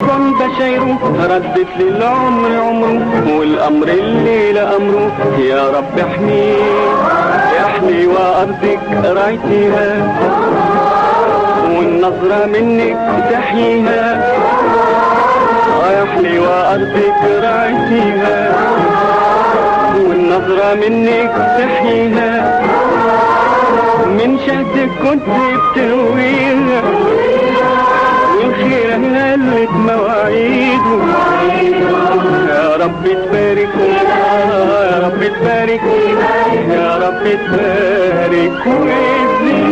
الكون بشايره، ردت للعمر عمره والأمر الليل أمره. يا رب احميه احمي وأرضك راعيتيها، والنظرة منك تحييها. احمي وأرضك راعيتيها، والنظرة منك تحييها. من شهدك كنت بترويها، والخير هلت مواعيده. يا رب تبارك، يا رب تبارك، يا رب تبارك وتزيد.